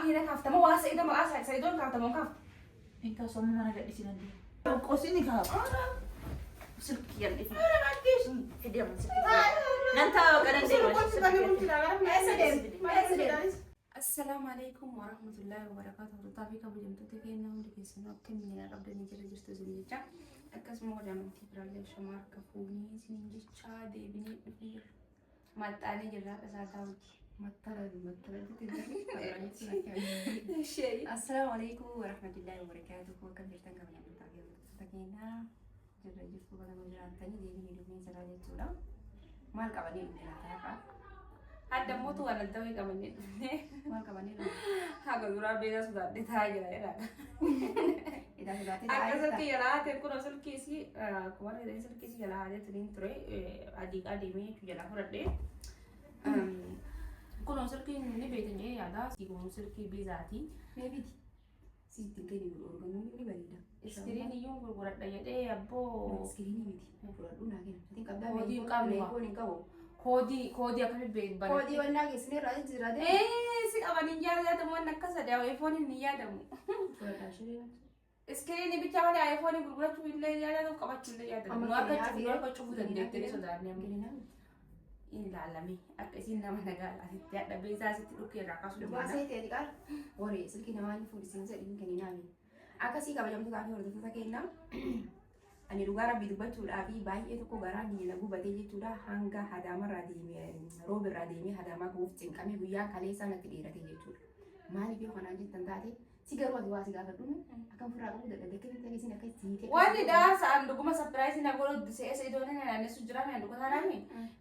Kiyya kaaftama waa Sa'iidoo maqaa Sa'iidoon kaaftamoo kaafta. Hin kaasu amma mana gadhiisi nan deema. Qosini kaa. Silkii yan dhifi. Fidi amma silkii. Nan taa'a baqa nan deema. Assalaamu alaikum warahmatullahi wabarakatuh. Hordoftoota fi kabajamtoota keenya hundi keessanuu akka miidhaa qabdanii jira jirtu isin jecha. Akkasuma warri amantii biraallee shamaa harka fuunii isin jecha deebinee dhufnee jirra. Maxxaanee jirra haadha isaa daawwiti. Ishee. Assalaamu alaikum warahmatullahi wabarakatuh. Akkam jirtan kabajamtoota fi hordoftoota keenyaa jirra jirtu baga nu jiraattanii deebinee dhufnee jira jechuudha. Maal qabanii dhufne laata har'a? Adda mootu waan adda wayii qabannee dhufnee. Maal qabanii dhufne? Haga duraa beela sodaadhee taa'aa jira jedha. Idaa sodaatee Akka taa'aa jirta. silkii jalaa haatee kun silkii isii akkuma argitan silkii isii jalaa haatee turiin ture adiiqaa deemee jechuu jalaa fudhadhee. Kun silkiin ni beektan jedhee yaada. Kun silkii beezaati. Mee fidi. Sitti hin kennu organuu ni bareeda. Iskiriin iyyuu gurguradha jedhee abboo Iskiriinii miti. Fudhadhuu naa kenna. Ati qabdaa Koodii hin qabnu. Meekoon hin qabu. Koodii akkamii beekban. Koodii wannaa keessanirraa jijjiirate. Ee si qaban hin yaadamu waan akkas adda iPhone hin yaadamu. Fudhadhaa shiree. Iskiriinii bicha malee iPhone gurgurachuu illee yaadamu qabachuu illee yaadamu. Nu akka cufu nu akka cufuu dandeettee sodaanne amma. Hin laalame akka isin nama nagaa asitti hadha beesaa asitti dhukkee irraa kaasuu Dhugaa dandeenya. seetee ati qaala. Waree silkii namaa inni fuudhisiin jedhi hin kenninaami. Akkasii kabajamtootaa fi hordoftoota keenya. Ani dhugaa rabbii dubbachuudhaa fi baay'ee tokko garaa kiyya na gubatee jechuudha. Hanga hadaamarraa deemee roobirraa deemee hadaamaa gahuuf cinqamee guyyaa kaleessaa natti dheerate jechuudha. Maaliif yoo kanaan jettan taate si garuu ati waa si gaafadhuun akkam ofirraa qabuu dadhabde akkamitti akka isin akka siitee. Wanni dhaarsa an dhuguma sapiraayizii na godhu disee isa iddoo inni naannessu jira mi an dhuga taanaami.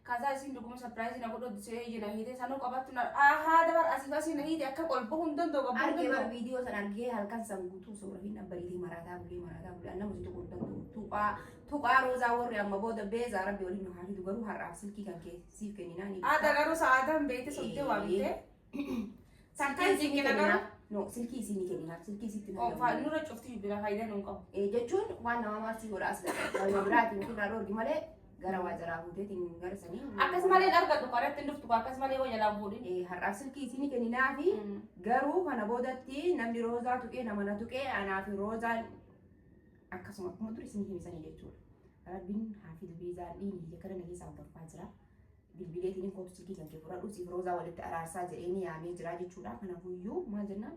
Kazaa isin dhuguma sapiraayizii na godhu disee ija na hiite sanuu qabattu na haa dabar asii asii na hiite akka ol bahuu hin danda'u qabu hin Argee bara danda'u. viidiyoo sana argee halkan san guutuu soora hin abbariitii maraataa bulee maraataa bulee annama si tuquu hin danda'u. Tuqaa tuqaa roozaa warri amma booda beezaa rabbi waliin nu haa fidu garuu har'aaf silkii kan kee siif kenninaa ni Haadha garuu sa'aataan beekte sobdee waamte. Takka hin cinqina garuu. No, silkii isii ni kenninaaf silkii isitti na Oofaa nurra cufti bira faayidaa nuun qabu. Jechuun waan nama maarsii godha as lafa. Waluma biraatiin ofirraa dhoorgi malee gara waajaraa fuuteetiin gara sanii. Akkas malee hin argadhu karatti hin dhuftu akkas malee yoo jalaan fuudhin. Har'aaf silkii isii ni kenninaafi garuu kana boodatti namni roozaa tuqee nama na tuqee anaa fi roozaan akkasuma akkuma ture isin himsanii jechuudha. Rabbiin haa fidu beezaan dhiini biyya kana na keessaa hordofaa jira. Bilbileetiin kootu silkii kan kee fudhadhu siif roozaa walitti araarsaa jedhee yaamee jira jechuudha. Kanafuyyuu maal jennaan?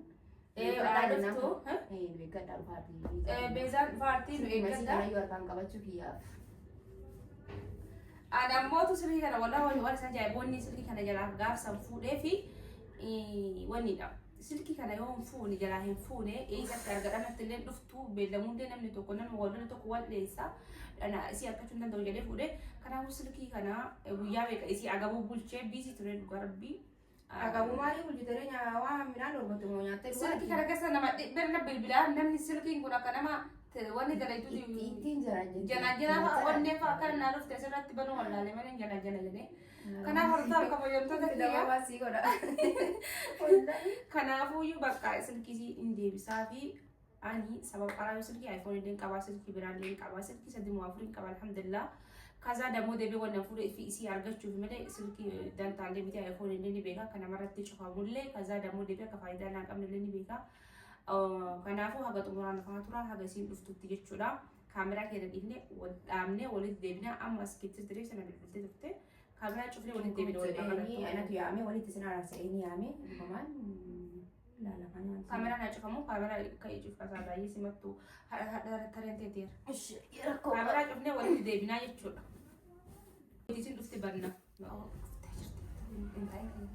Eeggadhaa dhuftu. Nu eeggadhaa dhufaati. Beezaan dhufaartii nu Silkii eeggadha. kanayyuu harkaan qabachuu kiyyaaf. Ani ammootu silkii kana walaa waan waan isaan ajaa'iboonni silkii kana jalaa gaafsan fuudhee fi wannidha. Silkii kana yoo hin fuune jalaa hin fuune eessatti argadha natti illee dhuftu beellamuullee namni tokko nama wal tokko wal dheessa dhana isii argachuu hin danda'u jedhee fuudhee kanaafuu silkii kana guyyaa meeqa isii agabuu bulchee biisii ture dhugaa rabbii. Agabuu maalii bulchitee waan midhaan dhoorgatu moo nyaattee Silkii kana keessa nama dhibba bilbilaa namni silkiin kun akka nama wanni dalagdu Ittiin jira jechuudha. jana jana fa'a onnee fa'a kan naa dhufte asirratti banuu wallaalee malee jana jana jedhee. Kanaaf hordofaa kabajamtoota kiyya. Nama sii godha. Kanaafuyyuu bakka silkii hin deebisaa fi ani sababa qaraa silkii iPhone illee qabaa silkii biraa illee qabaa silkii sadii moo afurii qaba alhamdulillah. Kazaa dammoo deebi'ee wannan fuudhee fi isii argachuuf malee silkii dantaallee miti iPhone illee ni beeka kan namarratti cufamullee kazaa dammoo deebi'ee akka faayidaa naa qabne illee ni beeka. Kanaafuu haga xumuraan dhufaa tura haga isiin dhuftutti jechuudha. Kaameraa keenya dhiifne wal dhaabnee walitti deebinaa amma as keessa ture sana bilbiltee turte. Kaameraa cufnee walitti deebine waliin Jedhanii anatu yaamee walitti isin araarsa inni yaamee dhugumaan laala kan waan. Kaameraa naa cufamu kaameraa ka'ee cufataa baay'ee simattu haadha tareen teeteera. Rakkoo Kaameraa cufnee walitti deebinaa jechuudha. Isin dhufte banna. Dhuftee jirti.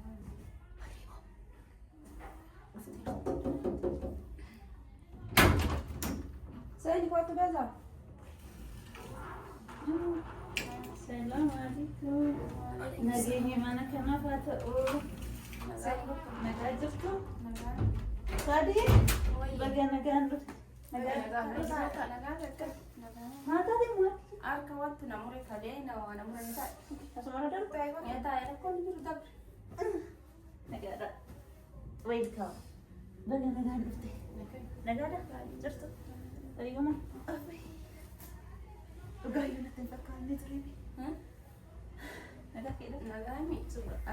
Seeni kootu beezaa. Salaamu alaikum. Nageenyi mana kanaaf haa ta'u. Nagaa jirtu? Sadii? Baga nagaan dhufte. Nagaa Maa taate moo? Harka wanti na mure kalee na waa na mure ni taa'e. Asuma darbu? Ni taa'e rakkoon hin jiru dabre. Nagaadha. Welcome. Baga nagaan dhufte. Nagaadha? Jirtu? Fayyuma? Dhugaayyuu natti hin fakkaanne ture. Nagaa keedha? Nagaa mi?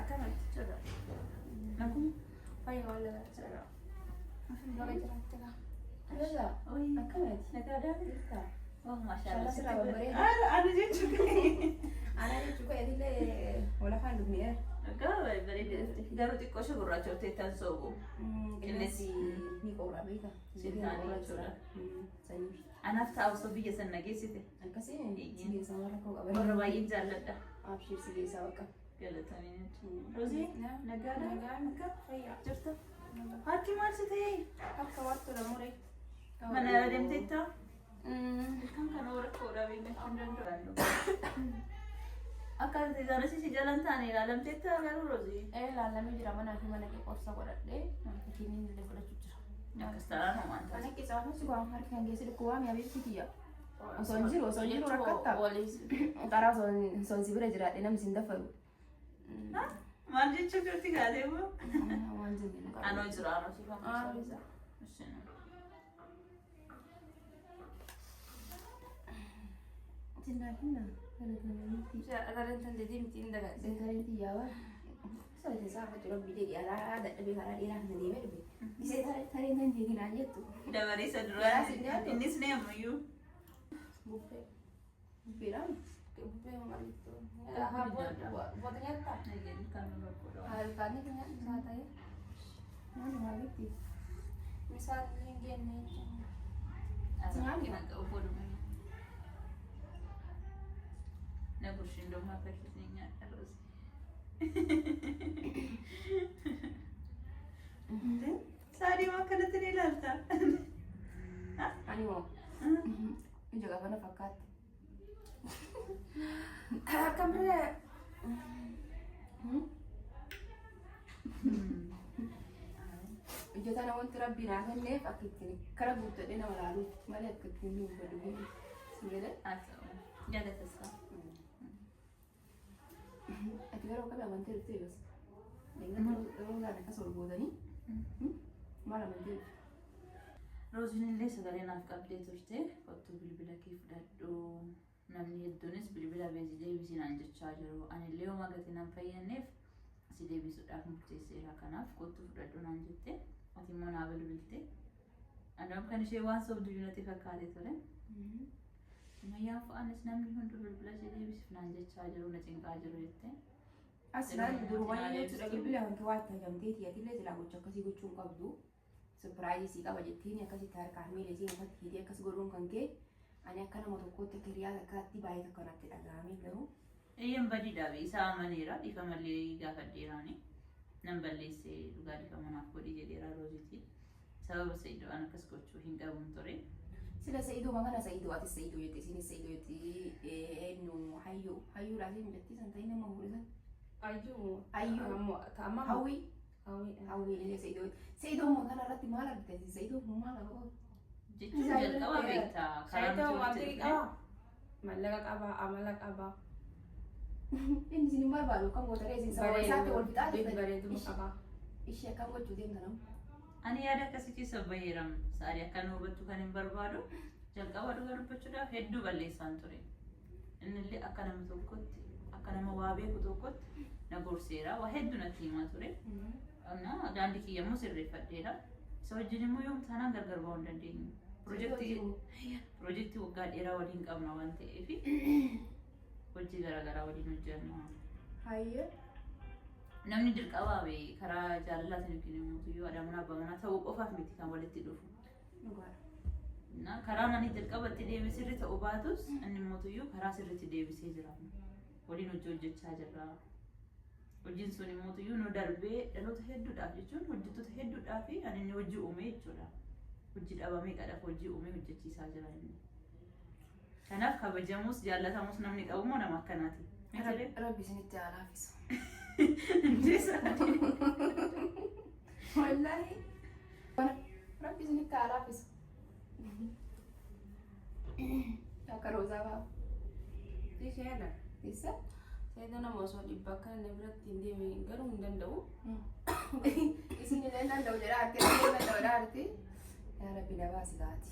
Akkamatti? Naguma? Fayyaa waan lagaa jira. Baga jiraatte gaa. Roza, akkamati? Nagaadhaa? Jirtaa? Oh, maashaallah. Sirraa babbareeda. Ana jechuudha. Ana jechuudha illee walafaan dubni'eera. Dhugaa bareeda dhufte. Garuu xiqqoo ishee gurraacha ta'e tan soobu. Qilleensi ni qorra beektaa? Sintaanii jechuudha. Saniif. Anaaf ta'a osoo biyya sana geessite. Akkasii si geessaa waan rakkoo qaban. Warra baay'een jaalladha. Abshir si geessaa bakka. Galatanii jechuudha. Rozii nagaadhaa? Nagaan fayyaa. Jirta? Harki maal si ta'e? Akka wattu mure. Mana yaala deemteetta? Ilkaan kana rakkoodhaa beekachuu hin danda'u. Akka teessuma si jalan taane ilaalamteetta garuu Rozii. Ee laalamee jira manaa fi mana kee qorsa godhadhee kiniin illee fudhachuu jira. Akkas taanaan homaan taasisu. Mana keessaa waan si waan harki kan geessi dhukkubaa mi'a beekti kiyya. Osoo hin jiru osoo hin jiru rakkatta. Karaa osoo hin si bira jiraadhe namni si hin daffaru. Maal jechuu jirti gaatee moo? Waan jenne nu qaba. Anoo jira anoo si Ah, Sinnaafinna galatoomaa. Agareen tan deebii miti hin dagatee. Seetareen xiyyaawaa. Soorata isaa faccuu rabbi jedhi alaa dadhabee karaa dheeraa kana deemee dhufe. Isee tareen tan jeetinaan jettu. Dabaree isa duraa innis ni ammayyuu. Buffee. Bubbeedhaan. Buffee maal jettu? Booda nyaattaa? Halkaanii kan nyaanni isaa ta'e. Nyaanni maal jetti? Misaan hin genne. Na gurshin don haka kisin ya rozi. Saadii waan kanatti ni ilaalta. Ani moo ija qabana fakkaatti. Akkamirree? Ija tana wanti rabbi naa kenneef akka ittiin kara guuttadhee nama laaluuf malee akka ittiin hin baddu. Si jedhee? Jaalatassaa. Ati garuu akkami amantee dhuftee bas? Yeroo isaan akkas ol gootanii maal amantee dhufte? Rooziin illee sagalee naaf qabdee turte. Kottuu bilbila kee fudhadhu. Namni hedduunis bilbila beezi deebisii naan jechaa jiru. Ani illee homaa gatii naan fayyadneef si deebisuudhaaf murteesseera. Kanaaf kottuu fudhadhu naan jette. Ati immoo naa bilbilte. Andoom kan ishee waan sobdu natti fakkaate ture. Sumayyaan fa'aanis namni hunduu bilbila ishee deebisiif naan jechaa jiru na cinqaa jiru jette. Asirraan durumaan jechuudha bilbila wanti waa itti hajamteeti atillee silaa gocha akkasii gochuu hin qabdu. Surprise sii qaba jettiin akkasitti harkaan miila isii mukatti hiitee akkas godhuun kan kee ani akka nama tokkootti akka hiriyaa takkaatti baay'ee tokko natti dhaga'ame garuu. Eeyyan badiidha isaa amaneera dhiifamallee gaafadheeraani. Nan balleessee dhugaa dhiifama naaf godhi jedheera Rooziitiin. Sababa Sa'iidoo an akkas gochuu hin qabuun ture. Sila Sa'iidoo makana Sa'iidoo atis Sa'iidoo jette isinis Sa'iidoo jetti eenyu hayyuu hayyuu laasee jettii san ta'in nama fuudhe san. Ayyuu. Ayyuu. Ammoo ta'ammaa. Hawwii Hawwii. hawwii illee Sa'iidoo Sa'iidoo makana irratti maal argite Sa'iidoo maal qaba? Jechuun jalqaba beektaa karaa Saayitoo nuti wanti walitti dhufne. qaba. Mallaqa qaba, amala qaba. Inni isin hin barbaadu akkam goota ree isin sababa isaatti wal fixaa jirtan. Bareeduma qaba. Ishee akkam gochuu deemta nama? Ani yaada akkasii keessa baheeram. Sa'adii akka nu hubattu kan hin barbaadu jalqaba dhugaa dubbachuudhaaf hedduu balleessaan ture. Innillee akka nama tokkotti akka nama waa beeku tokkotti na gorseera. Waa hedduu natti himaa ture. Na daandii kiyya immoo sirreeffadheera. Isa wajjin immoo yoom taanaan gargar ba'uu hin dandeenyu. Piroojeektii waggaa dheeraa waliin qabna waan ta'eef hojii garaagaraa waliin hojjenna. Hayyee. Namni dirqamaa bee karaa jaalalaatiin yookiin immoo tuyyuu haadha manaa abbaa manaa ta'uu qofaaf miti kan walitti dhufu. Dhugaadha. Na karaa ani jalqaba itti deeme sirri ta'uu baatus inni immoo tuyyuu karaa sirriitti deebisee jira. Waliin hojii hojjechaa jirra. Hojiin sun immoo tuyyuu nu darbee dhaloota hedduudhaaf jechuun hojjettoota hedduudhaaf ani inni hojii uume jechuudha. Hojii dhabamee qadhaaf hojii uume hojjechiisaa jira inni. Kanaaf kabajamus jaallatamus namni qabu immoo nama akkanaati. Miti ree? Rabbi isinitti haa laafisu. Indeessa. Wallaahi. Rabbi isinitti haa laafisu. Akka roozaa ba'a. Isheena. Eessa? Saayitoo nama osoo dhibba akka inni biratti hin deemne garuu hin danda'u. Isin illee danda'u jedhaa arti. Illee danda'u jedhaa arti. Yaa Rabbi na baasi taati.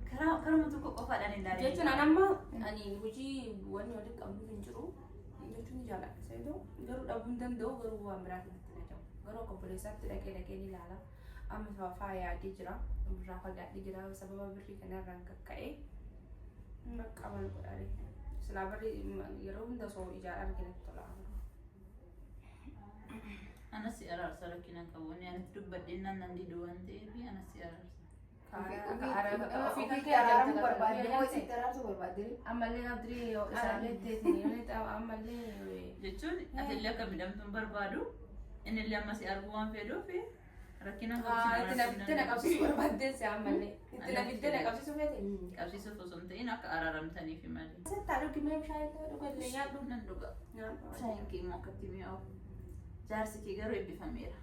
Karaa karuma tokko qofaadhaan ilaalee. Jechuun an amma ani hojii wanni walitti qabduuf hin jiru jechuun ni jaalladha. Saayitoo garuu dhabuu hin danda'u garuu waan biraatiin itti na jabu. Garuu akka obboleessaatti dhaqee dhaqee ni ilaala. Amma sababa yaadee jira. Irraa fagaadhee jira. Sababa birrii kanarraan kakka'ee bakka maal godhaare. Silaa birrii yeroo hunda osoo ijaan argine tola. Anas si araarsa, rakkina qabu. Inni anatti dubbadheen nan didu waan ta'eef anas si araarsa. Ofii kan Ofiitti araaramuu barbaadde moo isitti araarsuu barbaadde? Ammallee abdirii isaallee teessanii ammallee. Jechuun atillee akka midhamtu hin barbaadu. Innillee amma si arguu waan fedhuuf rakkina qabu. Itti na fiddee na qabsiisuu barbaaddeen si ammallee. Itti na fiddee na qabsiisuu feete. Qabsiisuuf osoo hin ta'in akka araaramtaniif malee. Sittaa dhugi, mee bishaan illee dhugallee nyaadhu. Nan dhuga. Shaayiin kee immoo akkatti mi'aawu. Jaarsi kee garuu eebbifameera.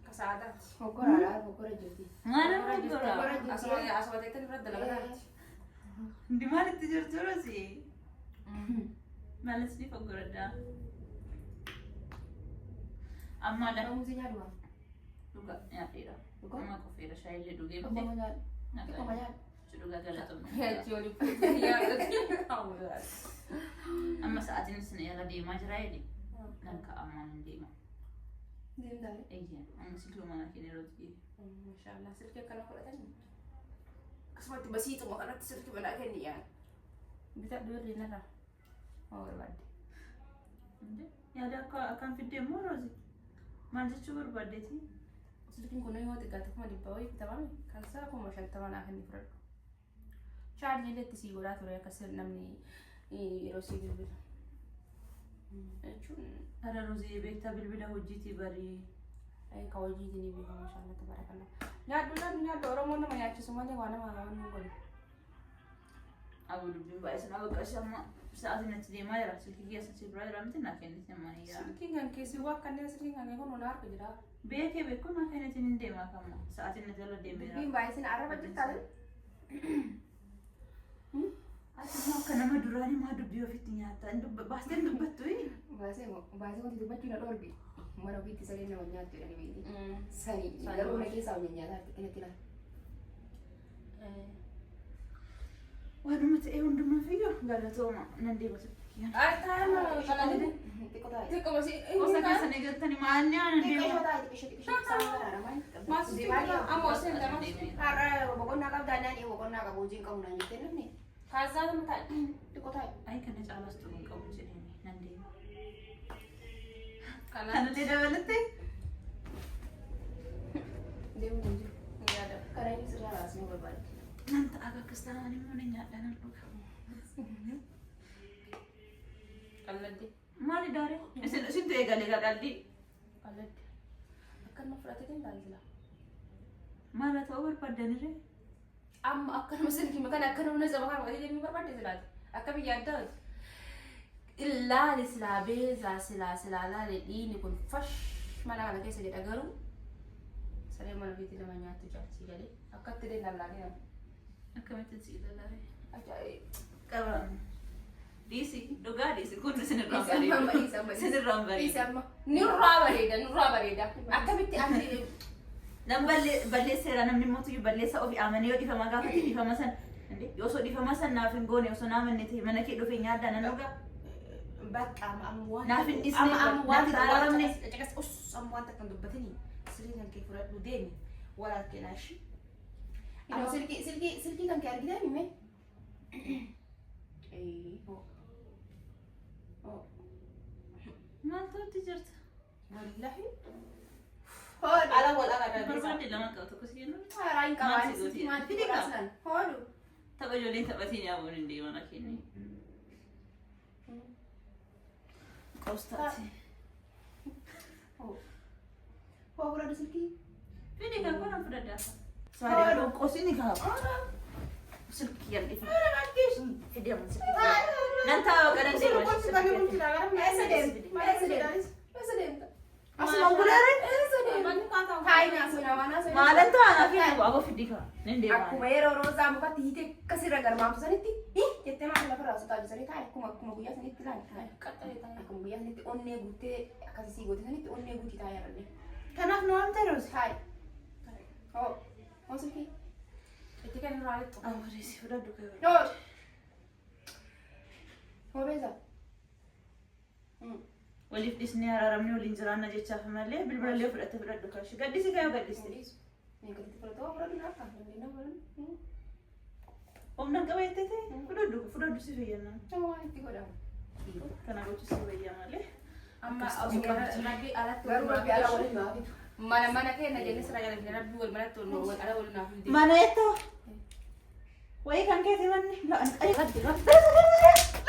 Akka sa'aadaati. Hokkoraadha, hokkora jirti. Maal hoggora? Asuma teettee irra dalagataati. Ndi maalitti jirtu, Rosi? Maalis ni foggoraddaa? Amma la Muuzii nyaadhu. Dhuga, nyaadheera. Dhuga? Amma qofeera, shaayillee dhugee Dhuga miti. nyaadhu. Xiqqoo nyaadhu. Dhuga, galatoomne. Yaachii olii yaadatu. Amma sa'aatiin isin irra deemaa jira jedhe. Nan ka'a, ammaan hin deema. Deemtaare. Eeyya, amma silkii mana keenya yeroo ta'e. Maashaallah, silkii akkana fudhatanii. Akkasumatti basiituma kanatti silkii banaa kenni yaa. Bitadhu irri narraa. Maa barbaadde? Yaada akka akkam fiddee immoo, Roozi? Maal jechuu barbaaddeeti? Silkiin kun yoo xiqqaate 100,000 wayii bitamame, kan isaa 50,000 naa kenni, fudhadhu. Chaarjii illee itti sii godhaa ture akkas namni yeroo sii bilbilu. Jechuun Hara Roozii, beektaa bilbila hojiitii barii. Ka hojiitiin ni beekama, maashaallah, tabarakallah. Nyaadhu, nyaadhu, nyaadhu. Oromoon nama nyaachisu malee waa nama waan hin godhu. Abu, dubbiin baay'ee sana bakka ishee amma sa'aatiin achi deemaa jira. Silkii keessa si biraa jira miti, naa kennite amma ni yaa. Silkiin kan keessi waa kanneen silkiin kan kun na harka jira. Beekee beekuu naa kennitiin hin deemaa kamma. Sa'aatiin na jala deemeera. Dubbiin baay'ee arraba jirtaa? Ati immoo akka nama duraanii maa dubbii ofitti nyaata? Baastee hin dubbattu? Baasee baasee wanti dubbachuu na dhoorge. Mana ofiitti sareen nama nyaattu jedhanii beekti. Sani garuu mana keessaa hojii nyaataa kanatti laala. Waanuma ta'e hundumaaf iyyuu galatooma, nan deema silkii. Xiqqoo taa'e. Xiqqoo si. Qosa keessan eeggattanii maalni aanan Xiqqoo deema. taa'e, xiqqoo xiqqoo sa'a kanaadha maal? Maas amma osoo hin taane. Har'a boqonnaa qabdaa naan, boqonnaa qabu, hojiin qabu naan jettee namni. Kaazaa nama taa'e. Xiqqoo taa'e. Ay, kana caalaas turuu hin qabu jedhanii nan deema. Kanaaf Kanallee dabalattee? Deemuu hin jiru. Yaada. Karaa inni sirraa raasnuu barbaade. Nan ta'a, akkas taanaan immoo nan nyaadha, nan dhuga. Qalladde. Maali daaree? Isin isintu eegalee qaqaldii. Qalladde. Akkanuma fudhateetiin taasisa. Maal haa ta'uu barbaaddanirree? Amma akkanuma silkii kana akkanuma na saba kana walii deemuu barbaadde silaati. Akka biyya addaati. Ilaali, silaa beezaa, silaa silaa laale, dhiini kun fash mana kana keessa jedha, garuu saree mana ofiitti nama nyaattu jaalchi galee akkatti illee lallaalee nama. Akkamitti si ilaalaa? Ajaa'ib. Qaba. Dhiisi, dhugaa dhiisi, kun isinirraan Dhiisi amma, bareeda. dhiisi amma, dhiisi. Isinirraan Dhiisi bareeda. amma. Nurraa bareeda, nurraa bareeda. Akkamitti ati Nam balleesseera, namni immoo tuyyuu balleessa ofii amanee yoo dhiifama gaafate dhiifama san osoo dhiifama san naaf hin goone, osoo naa amanne ta'e, mana kee dhufe nyaadhaa nan dhugaa. Bakka amma amma waan Naaf hin dhiisne, amma amma waan naaf hin araaramne. Caqas, us, amma waan takka hin dubbatini, sirrii kan kee fudhadhu, deemi, wal argina ishii. Inoo silkii silkii silkii kan kee argitee mime? Ee. Oh. Maal ta'utti jirta? Wallahi. Hoodhu. Ala wal agarra. Barbaadde lama qaba, tokko si kennu. Haaraa hin Maal qabaan si gooti? silkii maal Fidi qaba. godhaa? Hoodhu. Tapha ijoolleen taphatiin yaabuun hin deeman kenne. Qoostaati. Hoo fudhadhu silkii. Fidi kan kun fudhadhaa. Saadee qosini kaa. Silkii yalli. Fidi amma silkii. Nan taa'a kanan deema. Eessa deemta? Eessa deemta? Eessa deemta? Asuma gulaare. Eessa deemta? Taayi naasoo waan haasoo. Maalan ta'a naaf hin aboo, fidi kaa. Nan deema. Akkuma yeroo roozaa mukatti hiitee akkasirra garmaamtu sanitti jettee maal lafarraa osoo taajisanii taa'e, akkuma guyyaa sanitti ilaali taa'e. Akkuma guyyaa sanitti onnee guuttee akkasii goote sanitti onnee guutii taa'e arranne. Kanaaf nu waamte, Roozi? Taa'e. Hoo hoo silkii. Itti kan irraa lixxu. Awwareesi fudhadhu kee. Hoo hoo beeza. Waliif dhisnee araaramnee waliin jiraanna jechaaf malee bilbila illee fudhatte fudhadhu kashi. Gaddisi kayoo gaddiste. Hin Humna hin qaba jettee fudhadhu fudhadhu si fayyadna. Waan itti godhamu. Kana gochuu si fayyaa malee. Amma osoo rabbi alatti Garuu rabbi ala waliin naa fidu. Mana mana keenya jennee sirraa jala rabbi wal manatti wal ala wal naaf fide. Mana jettoo wayii kan keeti manni. Rabbi rabbi.